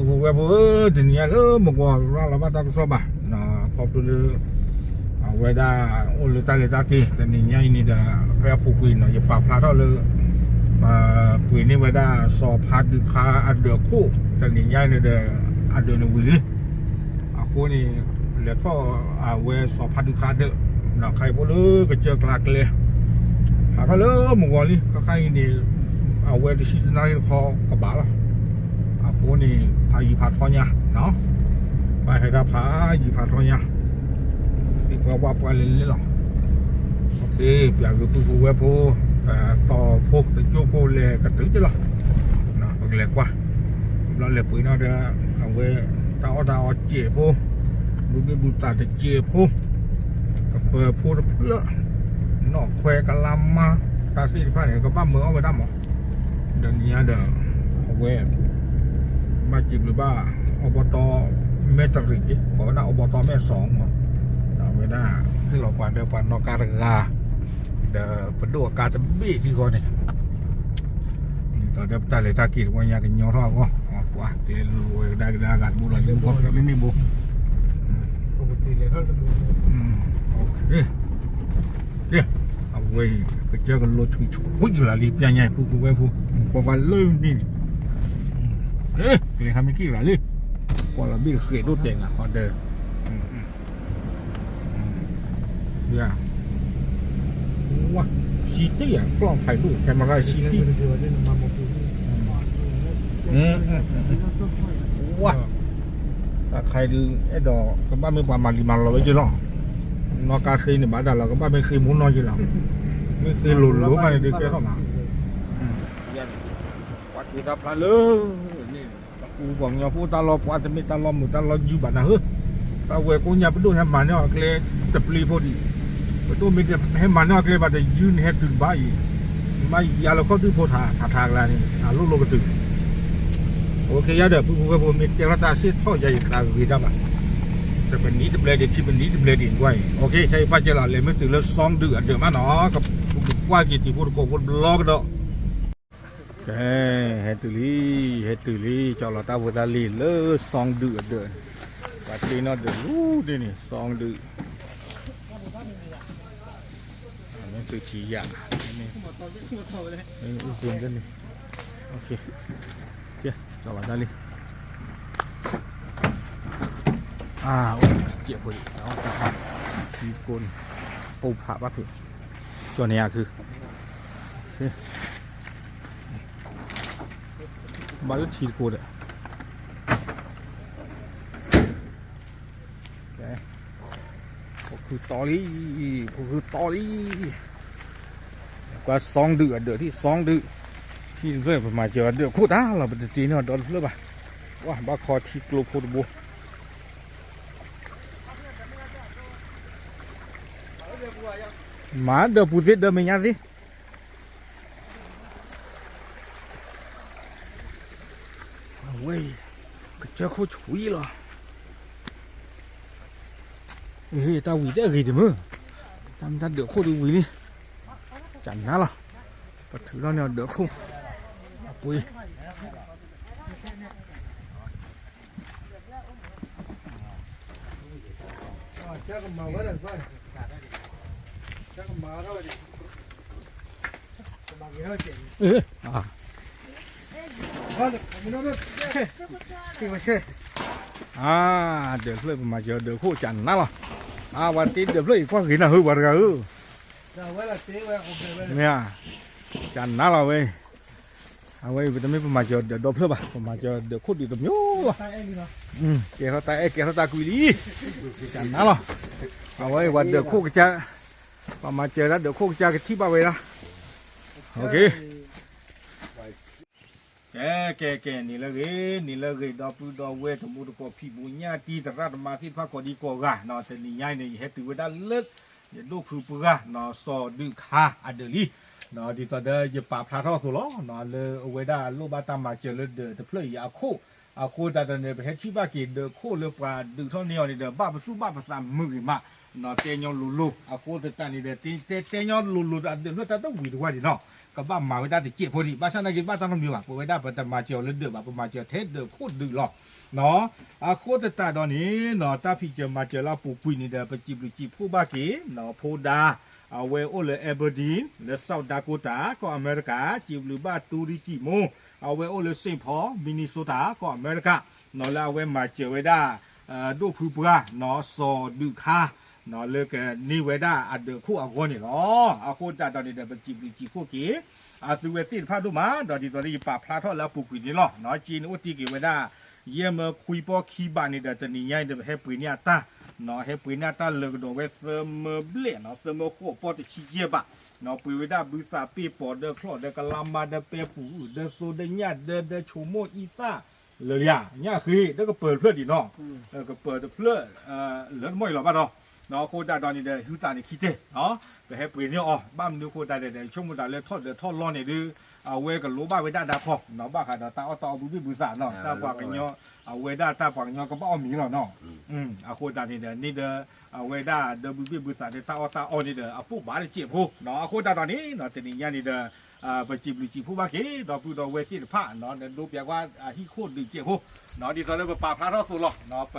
ဝဲၢ်ဖိဧၢ, တနံၤညါလၢမုၢ်ဂီၤရၤလီၤဘၣ်တၢ်ကစီၣ်ဘၣ်, ခီဖျိလၢ အဝဲဒၣ်အိၣ်လၢတၢ်လဲၤတၢ်က့ၤ တနံၤညါအံၤန့ၣ်ဒီး ဖဲအပူၤကွံာ်နီၤ ယပာ်ဖျါထီၣ်လၢ ပှ့ၤန့ၢ်ဝဲဒၣ်စီၤဖါဒုးခါအဒၢးခိၣ် တနံၤညါအံၤန့ၣ်ဒီး အဒၢးန့ၣ်ဝံၤလံ အဃိန့ၣ် လဲၤထီၣ်အဝဲစီၤဖါဒုးခါဒၢး ဒီးခါအံၤဖိလၢကစၢၢ်ကျါကျဲ ဟးထီၣ်လၢမုၢ်ဂီၤလံ ခါခါအံၤန့ၣ် အဝဲတဆံတနၣ်ရံၣ်တခီကဘၣ်လီၤ. အဃိန့ၣ် ဖးယံၤဖးထီညါ ဘၣ်ဟဲဒၣ်ဖးယံၤဖးထီညါ သ့ၣ်ပှၢ်ဝၣ်ပှၢ်လဲၤလဲၤလီၤ. ပျးဂ့ၤပုၢ်ဖိဝဲၢ်ဖိ တီၤဖိတကၠိဖိလဲၤကတုၤက့ၤလီၤ. ပကလဲၤကွၢ် ဘျီလဲၤပှ့ၤနီၣ်ဒီး အဝဲ တၢ်အီၣ်တၢ်အီစဲးဖိ ဘူဘ့ၣ်ဘူသးတစဲးဖိ ကပၢၤဖိတဖျၢၣ် နီၣ်ခွဲကလါမါ တၢ်သ့ၣ်တဖၣ်န့ၣ် ကဘၣ်မၢအီၣ်ဝဲဒၣ်မး ဒီးနံၤညါဒီး အဝဲ ဘၣ်စံးဘျုးဘၣ် အဘီတီမဲၣ်တရံးက့ ကိးဝဲဒၣ်အဘီတီမဲၣ်စီၤမး ဒီးအဝဲဒၣ် ဟ့ၣ်လီၤပှၤဒီးပှၤနီၣ်ကါတဂၤ ဒီးပဒိၣ်အကါတဘ့ၣ်ထံဃီန့ၣ် ဒ်သိးဒီးပတၢ်လဲၤတၢ်က့ၤတဝီညါကညီထီၣ်အဂီၢ် ပှၤကျဲလိၤဝဲကဒါကဒါဂၤတဘိလီၤ လၢမူကီၢ်လၢန့ၣ်ဘိ အဝဲ ကစၢၢ်ကလိဆူၣ်ဆူၣ်ယလၢ်လံ ပျၢ်ညါ ပုၢ်ဖိဝဲၢ်ဖိ ကွၢ်ကွၢ်လၢန့ၣ်န့ၣ် ကျဲခါမ့ၢ်က့ၢ်လၢ်လံ ကွၢ်လီၤဘ့ၣ်ဃဲးဒိၣ်တဲာ်နၤဃီဒီး ဝါ စံတ့ၢ်ယၤ ကီၢ်ဖးဒိၣ် camera စံတ့ၢ် ဝါ တၢ်ခါအံၤဒုး အဲၣ်ဒိးကဘၣ်မ့ၢ်ပှၤမၤလံၤမၤလီၤဝဲက့ၤလီၤ. နီၣ်ကါဃ့န့ၣ် ဘၣ်ဒၣ်လီၤ ကဘၣ်မ့ၢ်ဃ့မူနီၢ်က့ၤလီၤ. မ့ၢ်ဃ့လိၤလိၤခါန့ၣ်ဒုးကဲထီၣ်မး ပှၤက့ၤတၢ်ဖျါလၢ ပှၤကညီဖိတၢ်လီၤပှၤတမ့ၢ်တၢ်လီၤမုာ်တၢ်လီၤယုၢ်ဘၣ်နၤဧၢ, တၢ်ဝဲကိးညါပဒိၣ်ဟဲမၤန့ၢ်အီၤကျဲတပျ့ၤဖိဒံး, ပဒိၣ်မ့ၢ်ဟဲမၤန့ၢ်အီၤကျဲဘၣ်တယုၢ်န့ၣ်ဟဲတုၤတဘၣ်အံၤ, မ့ၢ်ယါလၢခီၣ်ဒုၣ်ဖိထးထးကျါန့ၣ် အလိၣ်လိၣ်ကတုၤ, အိၣ်ခ့ယါဒီး ပုၢ်ဖိဝဲၢ်ဖိမ့ၢ်တဲထီၣ်တၢ်စ့ၢ်ထီၣ်ယၤယသးဂ့ၤတၢ်ဘၣ်, တပနံၣ်တဘျဲဒံး ခံပနံၣ်တဘျဲဒံးကွၢ်အံၤ, အိၣ်ခ့ ခဲအံၤပာ်စၢၤလီၤ လဲၤမ့ၢ်တုၤလၢစီဒုးအဒၢးမးနီၤ, ကကွၢ်က့ၤတံၤဖိတကိးဖိတဘျီကဒီး ကဲ, ဟဲတုၤလံ, ဟဲတုၤလံကၠီလီၤတၢ်ဖိတၢ်လံၤလၢစီဒုးအဒၢး, ပှၤတ့နီၣ်ဒုးလီၤဒ်န့ၣ် စီဒုး, မ့ၢ်တုၤထံယၤ, အိၣ်စ့န့ၣ်, ကဲ, ကၠီလီၤတၢ်လံ, အါ, အိၣ်စဲးဖိလံ, ထံကိးန့ၣ်, ပိၢ်ဖးဘၣ်ဖုး, ကၠီန့ၣ်ယၤခု ဘၣ်လၢထံတကိးဒီး, ကဲ, ဖိခုတီလံ, ဖိခုတီလံ, ကွၢ်စီဒုးအဒၢးထံၣ်စီဒုး, ထံတဖျၢၣ်ပမၤစၢၤအဒၢးခိၣ်တၢ်လီၤ ပတတ့န့ၢ်အီၤဒီတဖျၢၣ်ဘၣ်, ဝါ ဘၣ်ခီထံကျိဖိတဘိ မၤဒၢးပူၤသ့ဒၢးမဲာ်ညါသ့, အဝဲ, ကစၢၢ်ခိၣ်ဆူၣ်လီၤ, တၢ်ဝံၤတအဲၣ်ဂ့ၤတမုာ်, တၢ်မ့ၢ်တၢ်ဒၢးခိၣ်ဒုးဝံၤလံ, ကနါလီၤ, ပထုးထီၣ်န့ၢ်အီၤဒၢးခိၣ်, အပှ့ၤ အါ, ဒၢးဖျၢၣ်ပမၤစၢၤဒၢးခိၣ်ကနါလီၤ, အါ ပှၤတ့ဒၢးဖျၢၣ်အံၤကွၢ်ဂ့ၤနၤဧၢ ပှၤတဂၤဧၢ, မ့ၢ်, ကနါလီၤဝဲ, အဝဲအံၤ ပတမ့ၢ်ပမၤစၢၤဒၢးဒီဖျၢၣ်ဘၣ် ပမၤစၢၤဒၢးခိၣ်ဒုးတမံၤလီၤ, ကဲထီၣ်တၢ်အဲၣ်ကဲထီၣ်တၢ်ကွံလံ, ကနါလီၤ, အဝဲအံၤပှၤဒၢးခိၣ်ကစၢ်, ပှၤမၤစၢၤဒၢးခိၣ်ကစၢ်ကထံၣ်ဘၣ်ဝဲဒၣ်, ကဲ, ကဲ, ကဲ, နံၤလၢဂ့ၤ, နံၤလၢဂ့ၤ ဒီပုၢ်ဒီဝဲၢ်တံၤသကိးဖံးဘူးညၣ်တံၢ်သရၣ်သမါသ့ၣ်တဖၣ်ကိးဒံကိးဂၤ, တနံၤညါအံၤန့ၣ် ယဟဲတုၤဝဲဒၣ်လၢ ယဒိၣ်ဖုပှၢ် စီၤဒုးခါအဒၢးလံ, ဒ်သိးဒီးယပာ်ဖျါထီၣ်အသိးလီၤ, လၢအဝဲဒၣ်လိၣ်ဘၣ်တၢ်မၤစၢၤလၢဒၢးတဖျၢၣ်အံၤအခိၣ်, အဃိသတးဒီးန့ၣ် ပဟဲထံၣ်ဘၣ်က့ၤဒၢးခိၣ်လၢပှၤဒုးထီၣ်န့ၢ်အီၤန့ၣ်ဒီး ဘၣ်ပသူၣ်ဘၣ်ပသးမုာ်ဂ့ၤမး, တဲညီလိၤလိၤ, အဃိသတးန့ၣ်ဒီး တဲညီလိၤလိၤဒီးအဒၢးဖျၢၣ်တၢ်တဝံၤတဝါဒံးနီၤ ကဘၣ်မၤဝဲဒၣ်တစဲးဖိဒံး ဘၣ်ဆၣ်သနာ်က့ ဘၣ်တၢ်နီတမံၤဘၣ် ပဝဲဒၣ်ပတမၤစၢၤအီၤလၢဒၢးဘၣ် ပမၤစၢၤထဲဒၢးခိၣ်ဒုးလီၤ. အဃိသတးဒီးန့ၣ်နီၤ တၢ်ဖံးစၢၤမၤစၢၤလၢအပူၤကွံာ်န့ၣ်ဒီး ပစံးဘျုးစံးဖှိၣ်ဘၣ်က့ၤ ဖိဒါ အဝဲအိၣ်လၢ Aberdeen လၢ South Dakota ကီၢ်အမဲရကၤ စံးဘျုးဘၣ်တူရံကံၣ်မိၢ် အဝဲအိၣ်လၢ Saint Paul Minnesota ကီၢ်အမဲရကၤ နီၤ လၢအဝဲမၤစၢၤဝဲဒၣ် ဒိၣ်ဖုပှၢ်နီၤ စီၤဒုးခါ နီၤ လၢကန့ၢ်ဝဲဒၣ်အဒၢးခိၣ်အဂီၢ်န့ၣ်လီၤ. အဃိသတးဒီးန့ၣ်ဒီး ပစံးဘျုးစံးဖှိၣ်က့ၤ အသုဝဲသ့ၣ်တဖၣ်ဒိၣ်မး ဒီးဒ်သိးလၢယပာ်ဖျါထီၣ်လၢအပူၤကွံာ်န့ၣ်လီၤ. က့န့ၣ်အိၣ်တ့ၢ်က့ၤဝဲဒၣ် ယဲၢ်မၢခွံပီၢ်ခံဘးန့ၣ်ဒီး တနံၤညါအံၤဒီး ပဟဲပှ့ၤန့ၢ်အတၢ် နီၤ ဟဲပှ့ၤန့ၢ်အတၢ်လၢာ်ကဒီးဝဲသၢမၢဘျဲၣ်နီၤ သၢမၢဃိးပီၢ်တဆံယဲၢ်ဘး နီၤ ပှ့ၤဝဲဒၣ်ဘုသးပ့ၢ်ပီၤဒီးချီၣ်ဒီးကလါမါဒီးပဲပူၤအုၣ်ဒီးသိဒီးညၣ်ဒီးဒီးဆိမိၣ်အံသၣ် လၢာ်လံဧါ ညၣ်ဃ့ ဒီးကပၢၤတဖျၢၣ်ဒံးနီၤ ကပၢၤတဖျၢၣ် လၢတမီၢ်အံၤလီၤဘၣ်ဒီး နီၤ အဃိသတးဒီးန့ၣ်ဒီး ဟုသးန့ၣ်ခံတဲ ပဟဲပှ့ၤန့ၢ်အီၤ ဘၣ်မနုၤအဃိသတးဒီး ဆိကမိၣ်သးလၢထီၣ်ဒၢးထီၣ်လီၢ်န့ၣ်ဒုး အဝဲကလိဘၣ်ဝဲဒၣ်ဒါဖီ နီၤ ဘၣ်ဃးဒီးတၢ်အီၣ်တၢ်အီဘုဘ့ၣ်ဘုသးနီၤ တၢ်ပှၤကညီ အဝဲဒၣ်တၢ်ပှၤကညီကဘၣ်အီၣ်မ့ၤလီၤနီၤ အဃိသတးန့ၣ်ဒီး န့ၣ်ဒီး အဝဲဒၣ်ဒီးဘုဘ့ၣ်ဘုသးဒီးတၢ်အီၣ်တၢ်အီန့ၣ်ဒီး အပိၢ်ဘၣ်တစဲးဖိနီၤ အဃိသတးဒီးန့ၣ်နီၤ တနံၤညါန့ၣ်ဒီး ပစံးဘျုးစံးဖှိၣ်ဘၣ်က့ၤ ဒီပုၢ်ဒီဝဲၢ်သ့ၣ်တဖၣ်နီၤ ဒီးဒိပၠးကွၢ်အဟံၣ်ခိၣ်ဒုးစဲးဖိနီၤ ဒ်သိးလၢပပာ်ဖျါထီၣ်သိးလီၤနီၤ ပ တ့ထီၣ်ဘၣ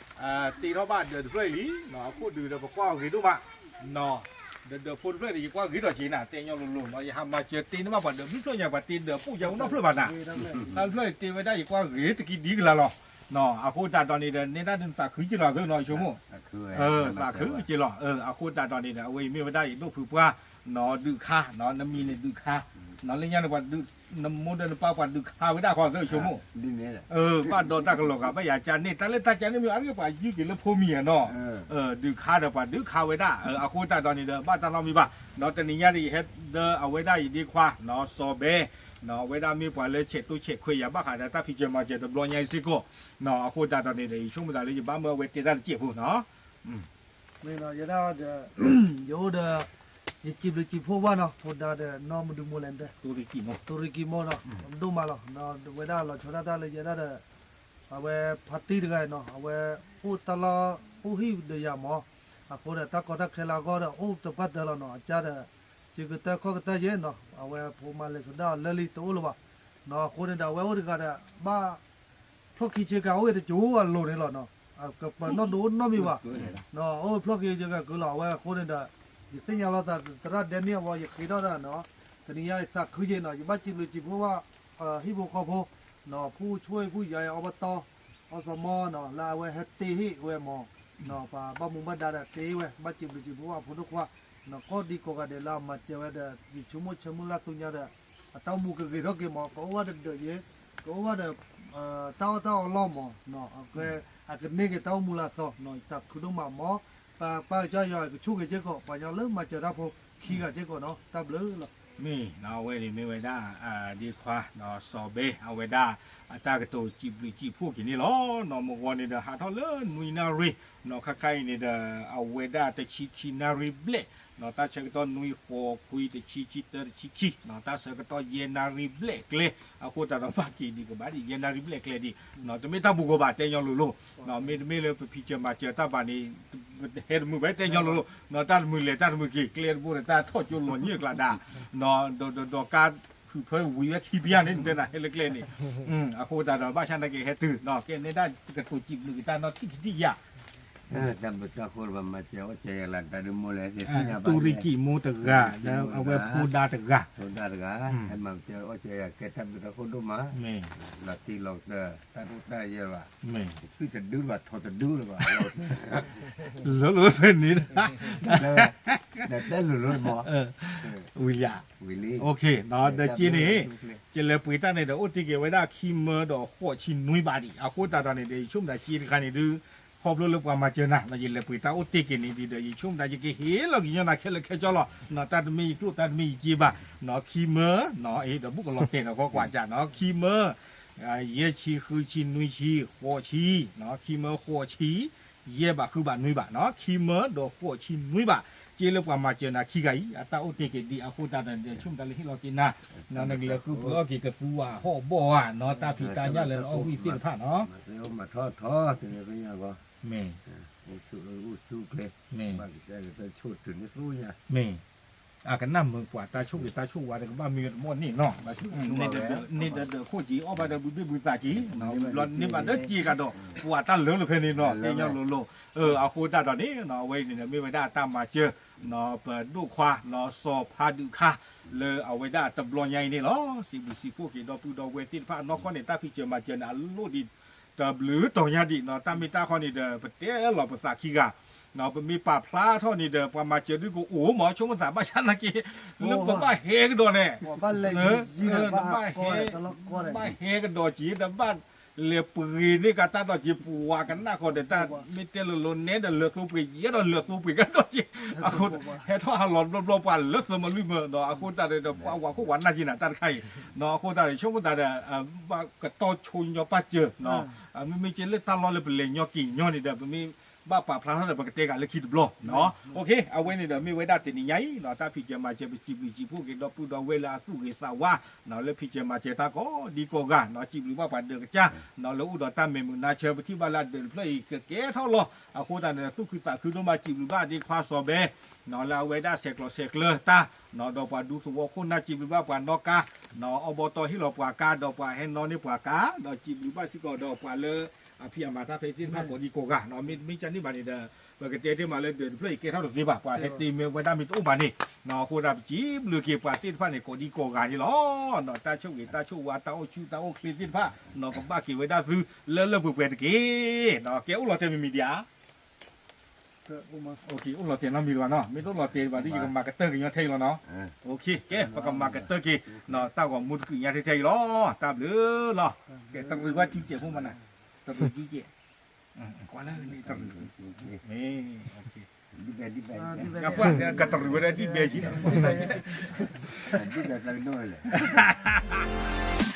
်ဒၢးတဖျၢၣ်အံၤလံနီၤ အခိၣ်ဒုးဒီးပကွၢ်အဂ့ၤဒိၣ်မးနီၤ ဒီးဒၢးဖိတဖျၢၣ်န့ၣ် ယကွၢ်ဂ့ၤထီၣ်က့ၤနၤ တဲညီလိၤလိၤနီၤ ယဟးမၤစၢၤတ့န့ၢ်ဘၣ်ပှၤဒၢးမုၢ်ဖျၢၣ်ညါ ပှၤတ့ဒၢးပိၣ်ယါဝဲနီတဖျၢၣ်ဘၣ်နၤ တၢ်တဖျၢၣ်န့ၣ်တ့ဝဲဒၣ် ယကွၢ်ဂ့ၤတကံဒ်ကလၤလီၤနီၤ အဃိသတးဒီးန့ၣ်ဒီး နဲဒၣ်ဒုးသးခုက့ၤလီၤသ့နီၤ ယဆိကမိၣ် သးခုက့ၤလီၤ အဃိသတးဒီးန့ၣ်ဒီး အဝဲအံၤမ့ၢ်ဝဲဒၣ်ယဒိၣ်ဖုပှၢ်နီၤ ဒုးခါနီၤ နမံၤန့ၣ်ဒုးခါနီၤ လၢညါန့ၣ်ပှၤဒုး နမိၢ်ဒီးနပၢ်ပှၤဒုးခါဝဲဒၣ်ဃီသ့ ယဆိကမိၣ် ဘၣ်ဒီးတၢ်ကလီၤဂာ်ဘၣ်ယၤကၢန့ၣ် တၢ်လၢတၢ်ကၢန့ၣ်မ့ၢ်အါတက့ၢ်ပှၤယုၢ်က့ၤလၢဖိမံၤဧါနီၤ ဒုးခါဒီးပှၤဒုးခါဝဲဒၣ် အဃိသတးဒီးန့ၣ်ဒီး ဘၣ်တၢ်နီတမံၤဘၣ်နီၤ တနံၤညါန့ၣ် ယဟဲဒီးအဝဲဒၣ်ယဒ့ခွါနီၤ စီၤဘဲ နီၤ အဝဲဒၣ်မ့ၢ်ပှၤလၢဆဲးတိဆဲးခွဲးယၤဘၣ်ဃးဒီးတၢ်ဖံးစၢၤမၤစၢၤတဘျီညါအံၤစ့ၢ်ကီးနီၤ အဃိသတးဒီးန့ၣ်ဒီး ယဆိကမိၣ်သးလၢယဘၣ်မၢအဝဲတဲတၢ်တစဲးဖိနီၤ မ့ၢ်နီၤ ယဲဒၣ်ဒီး ယအိၣ်ဒီး ယစံးဘျုးစံးဖှိၣ်ဘၣ်နီၤ ဖိဒါဒီးနီၢ်မဒုမိၢ်လဲၣ်တဲ တူရံကံမိၢ်နီၤ ဒိၣ်မးလီၤ ဝဲဒၣ်လီၤဆီဒၣ်တၢ်လၢယဲဒၣ်ဒီး အဝဲဖါတံၢ်တဂၤအံၤနီၤ အဝဲအိၣ်တၢ်လီၢ်အိၣ်ဟံၣ်ဒီးယၤမး အဃိဒီးတၢ်ကီတၢ်ခဲလၢအဂီၢ်ဒီး အိၣ်တပၣ်တၢၢ်လီၤနီၤ အကၢ်ဒီး စ့ကတၢၢ်ခီၣ်ကတၢၢ်ယဲနီၤ အဝဲဖိမါလဲၤဆဒၣ်အီၤလၢလံတအိၣ်လၢၤဘၣ်နီၤ အဃိန့ၣ်ဒီး အဝဲအိၣ်တဂၤဒီး ဘၣ် ဖျီၣ်ခံဆ့ကၤအိၣ်ဝဲတကၠိအလိၤန့ၣ်လီၤနီၤ ကပၢၤနီၣ်ဒိနီတမံၤဘၣ် အိၣ်ဖျီၣ်ခံဆ့ကၤကုလီၤ အဝဲအဃိန့ၣ်ဒီး ယသ့ၣ်ညါလီၤသးသရၣ်ဒဲန့ၣ်အဝဲ ယဃ့ထီၣ်ဒၣ်နီၤ တနံၤညါယသးခုက့ၤနီၤ ယဘၣ်စံးဘျုးစံးဖှိၣ်ဘၣ် ဟံၣ်ဖိဃီဖိ ဖူဆှိၣ်ဟ့ၣ်ဖူယၤအီဘီတီ အီစီမီနီၤ လၢအဝဲဟဲတ့ဟ့ၣ်ဝဲမး ပှၤဘၣ်မူဘၣ်ဒါဒီးတ့ဝဲ ဘၣ်စံးဘျုးစံးဖှိၣ်ဘၣ်ဖိဒိၣ်ခွါ ကိးဒံကိးဂၤဒဲးလၢအမၤစၢၤဝဲဒီး ယဆိကမိၣ်ဆၢမုၢ်လၢ်သူညါဒီး အတၢ်အိၣ်မူကဂ့ၤထီၣ်က့ၤမး ကအိၣ်ဝဲဒီးဒၢးယ့ ကအိၣ်ဝဲဒီး တၢ်အီၣ်တၢ်အီလီၢ်မး အကန့ၢ်က့ၤတၢ်အိၣ်မူလၢအသီ ယသးခုဒိၣ်မးမး ပၢ်ကစၢ်ယွၤကဆိၣ်ဂ့ၤစ့ၢ်ကီး ပှၤကညီလၢမၤစၢၤတၢ်ဖိခံဂၤစ့ၢ်ကီးနီၤ တၢ်ဘျုးလီၤ မ့ၢ်နီၤ အဝဲန့ၣ်မ့ၢ်ဝဲဒၣ် ဒ့ခွါ စီၤဘဲ အဝဲဒၣ် အတၢ်ကတိၤစံးဘျုးစံးဖှိၣ်က့ၤန့ၣ်လီၤ. နီၤ မုၢ်ဂီၤန့ၣ်ဒီး ဟးထီၣ်လၢနွံနၣ်ရံၣ် နီၤ ခါခါအံၤန့ၣ်ဒီး အဝဲဒၣ်တဆံခံနၣ်ရံၣ်ဘျဲၣ် နီၤ တၢ်ဆၢကတီၢ်နွံ ဃိး ခွံ တဆံ ခံ တၢ တဆံခံ နီၤ တၢ်ဆၢကတီၢ်ယဲၢ်နၣ်ရံၣ်ဘျဲၣ်ကျဲ အဃိသတးဒီးဘၣ်က့ၤဒံးကဘၣ်ဒံး ယဲၢ်နၣ်ရံၣ်ဘျဲၣ်ကျဲဒံး နီၤ တမ့ၢ်တၢ်ဘူးကီးဘၣ် တဲညီလိၤလိၤ နီၤ မ့တမ့ၢ်လၢပဖံးစၢၤမၤစၢၤတၢ်ဘၣ်န့ၣ် ဟဲတမုာ်ဘၣ် တဲညီလိၤလိၤ နီၤ တၢ်တမုာ်လဲၤတၢ်တမုာ်က့ၤ ကျဲတဘိဒီးတၢ်ထီၣ်ကၠိလီၤညၣ်ကျါဒါ နီၤ ဒီးဒီးဒီးကါဖုးဖၢဝံၤဝဲခံဖျၢၣ်န့ၣ် တဲနၤဟဲလၢကျဲန့ၣ် အဃိသတးဒီးဘၣ်ဆၣ်သနာ်က့ဟဲတုၤ နီၤ ကဲန့ၣ်ဒၣ်ကတိၤစံးဘျုးက့ၤတၢ်နီၢ်ထံၣ်ကထံၣ်ယၤ တၢ်ဘျုးတၢ်ဃိဘၣ်မၤစၢၤအီၣ်စၢၤယၤလၢတၢ်ဒုးမိၢ်လဲၣ် သ့ၣ်ညါဘၣ် တူရံကံမိၢ်တဂၤ လၢအဝဲဖိဒါတဂၤ ဖိဒါတဂၤ ဟဲမၤစၢၤအီၣ်စၢၤယၤ ကဲတၢ်ဘျုးတၢ်ဃိဒိၣ်မး လီၤတံၢ်လီၤကတၢၢ် တၢ်ဒိၣ်တၢ်ယၢၤဘၣ် သုတဒုဘၣ် ထီတဒုလၢၤဘၣ် လၢလၢဖဲန့ၣ် ဒီးတဲလိၤလိၤမး ဝံၤလံ ဝံၤလံ ဒီးက့န့ၣ် ကလဲၤပှ့ၤတၢ်န့ၣ်ဒီး အိၣ်တ့ၢ်က့ၤဝဲဒၣ်ခံမၢဒီးဃိးဆံနွံဘးဒံး အဃိသတးဒီးန့ၣ်ဒီး ယဆိကမိၣ်သးက့တခါန့ၣ်ဒုး ခီဖျိလၢပှၤမၤစၢၤနၤ ယလဲၤပှ့ၤတၢ်အိၣ်တ့ၢ်က့ၤန့ၣ်ဒံးဒီး ယဆိကမိၣ်သးယကဟ့ၣ်လီၤကညီနၤခဲလၢာ်ခဲဆ့လီၤ တၢ်တမ့ၢ်ယကျိၣ်တၢ်တမ့ၢ်ယစ့ဘၣ် ခံမၢ ဒီးဘူးကလီၤတဲာ်ဒီးကွၢ်ကွၢ်ကၢ်နီၤ ခံမၢ ယဲၢ်ဆံ ဃုဆံ နွံဆံ ဃိးဆံ ခံမၢဃိးဆံ ယဲၢ်ဘးဃုဘးနွံဘးနီၤ ခံမၢဒီးဃိးဆံနွံဘး က့လၢပှၤမၤစၢၤနၤခံဂၤအံၤ အတၢ်အိၣ်တ့ၢ်က့ၤဒံး အဃိသတးဒီး ဆိကမိၣ်သးလၢဟ့ၣ်လီၤက့ၤနၤ နကလဲၤဃုပှ့ၤအီၣ်က့ၤကသူအဟီၣ်ဘီၣ်ဧါနီၤ တၢ်ဖံးတၢ်ညၣ်လၢနအီၣ်ဝံၣ်သ့ၣ်တဖၣ်နီၤ မၤသ့အီၣ်မၤထီၣ်ထီ တနံၤညါဂီၢ် မ့ၢ် အိၣ်ဆူၣ်အိၣ်ဆူၣ်ချ့ မ့ၢ် ဘၣ်ကစၢ်ကတၢၢ်ဆိၣ်တုၤန့ၣ်သူညါ မ့ၢ် အကနၣ်မုာ်ပှၤတၢ်ဆိၣ်ဂ့ၤတၢ်ဆိၣ်ဝါဒီးကဘၣ်မ့ၢ်တဘီၣ်န့ၣ်နီၤ, န့ၣ်ဒီးဒၢးခိၣ်က့ၤအီၣ်ဘၣ်ဒီးဘုဘ့ၣ်ဘုသးက့ၤ, ဘျီန့ၢ်ဘၣ်ဒီးက့ၤကဒီး ပှၤတၢ်လၢလၢဖဲန့ၣ်နီၤ သ့ၣ်ညါလိၤလိၤ, အဃိတၢ်ဒီးန့ၣ် အဝဲအံၤန့ၣ်ဒီးမ့ၢ်ဝဲဒၣ်တၢ်မၤစၢၤ ပဒိၣ်ခွါ စီၤဖးဒုးခါ လၢအဝဲဒၣ်တဘျီညါအံၤန့ၣ်လီၤ. စံးဘျုးစံးဖှိၣ်က့ၤဒီပုၢ်ဒီဝဲၢ်သ့ၣ်တဖၣ်နီၢ်ကီၢ်န့ၣ် တၢ်ဖံးစၢၤမၤစၢၤန့ၣ် အလိၣ်ဒံး တဘျုးတီၤညါဒံးနီၤ, တၢ်မ့ၢ်တၢ်ခီန့ၣ်ဒီး ပတဲလီၤပသးခံဂၤ, ပမ့ၢ်ပာ်ဖျါထီၣ်န့ၣ်ဒီး ပှၤမၤစၢၤဒုကအိၣ်မး ဆိကမိၣ်သးဘၣ်ဆၣ်နာ်က့ လၢပဘၣ်ဟဲကဒီးန့ၣ် ဘၣ်ဟဲ ဘၣ်ဟဲကဒီးက့ၤ တဘၣ်လဲၤပှ့ၤန့ၢ်ကတၢ်ဒီးက့ၤ ပှၤကနၣ်ဃီဒီး တၢ်မ့ၢ်တဲလိၤလိၤနဲဒီးလၢသိပှ့ၤ ယဲဒီးလၢသိပှ့ၤကဒီးက့ၤ အဃိ ဟဲထီၣ်ဟးလီၤဘျီဘျီ ပှၤလၢသၢမလွံၢ်မၢဒီး အဃိတၢ်ဒီး ပှၤဝၤခိၣ်ဝၤနၢ်က့ၤနၤတၢ်တခါအံၤ, အဃိတၢ်ဒီး ဆိကမိၣ်သးဒီး ဘၣ်ကတီၢ်ဆိညီပာ်စၢၤ, မ့မ့ၢ်က့လၢတၢ်လီၢ်လၢပလဲၤညီက့ၤညီန့ၣ်ဒီး ပမ့ၢ်ဘၣ်ပာ်ဖျါထီၣ်ဒီး ပကတဲဂၤလၢခံတဘျီ, အဝဲန့ၣ်ဒီး မ့ၢ်ဝဲဒၣ်တနံၤညါအံၤ တၢ်ဖံးစၢၤမၤစၢၤ ပစံးဘျုးစံးဖှိၣ်က့ၤဒီပုၢ်ဒီဝဲၢ်လၢအသူၣ်ဂ့ၤသးဝါ လၢဖံးစၢၤမၤစၢၤတၢ်ကိးဒံကိးဂၤ, စံးဘျုးဘၣ်ပှၤဒၢးကစၢ် လၢအိၣ်ဒီးတၢ်မဲာ်မုာ်နါဆၢ ပထံၣ်ဘၣ်လၢအဒၢးတဖျၢၣ်အံၤ ကကဲထီၣ်လီၤ, အဃိသတးန့ၣ် သူၣ်ခုသးခုဒိၣ်မး စံးဘျုးဘၣ်ဒ့ခွါစီၤဘဲ လၢအဝဲဒၣ်ဆဲးကျိးဆဲးကျၢတၢ် ဒီးပှၤဒူသဝီခိၣ်နၢ် စံးဘျုးဘၣ်ပှၤနီၣ်ကါ အီဘီတီဟ့ၣ်လီၤပှၤကါ ဒီးပှၤဟဲနီၣ်န့ၢ်ပှၤကါ ဒီးစံးဘျုးဘၣ်စ့ၢ်ကီးဒီးပှၤလၢ အဖံးအမၤတၢ်ဖဲသ့ၣ်တဖၣ်ကိးဒံကိးဂၤ, မ့တမ့ၢ်ကန့ၣ်ဘၣ်န့ၣ်ဒီး ပကတဲတ့ၢ်မးလၢဒၢးတဖျၢၣ်အံၤကဲထီၣ်တသ့ဘၣ်, ပှၤဟဲတ့မဲဝဲဒၣ်မ့ၢ်တအိၣ်ဘၣ်န့ၣ်, အဃိဒၣ်ပစံးဘျုးက့ၤပှၤသ့ၣ်တဖၣ်န့ၣ် ကိးဒံကိးဂၤန့ၣ်လီၤ. တၢ်ဆိၣ်ဂ့ၤတၢ်ဆိၣ်ဝါ တၢ်အိၣ်ဆူၣ်တၢ်အိၣ်ချ့သ့ၣ်တဖၣ် ကဘၣ်က့ၤဝဲဒၣ်သုလၢလၢပှဲၤပှဲၤတက့ၢ်. ကဲအိၣ်လီၤတဲာ်မံၤမံၤဒံးဧါ. အိၣ်လီၤတဲာ်နီတမံၤဘၣ်နီၤ, မ့ၢ်တအိၣ်လီၤတဲာ်ဘၣ်ဒီး ယကမၤကတၢၢ်က့ၤညီထဲအံၤလီၤနီၤ. ကဲ ပကမၤကတၢၢ်က့ၤ တၢ်ဂီၤမူတကုာ်ညါထဲထဲအံၤလီၤ. တၢ်ဘျုးလီၤ. ကဲ တရံးဝဲကံကဲးဖိမနၤ, တရံးကံကဲး, ကွၢ်လၢန့ၣ်တရံး, မ့ၢ် ကတရံးဝဲဒၣ်ဒံၣ်ဘဲယံၤလီၤ.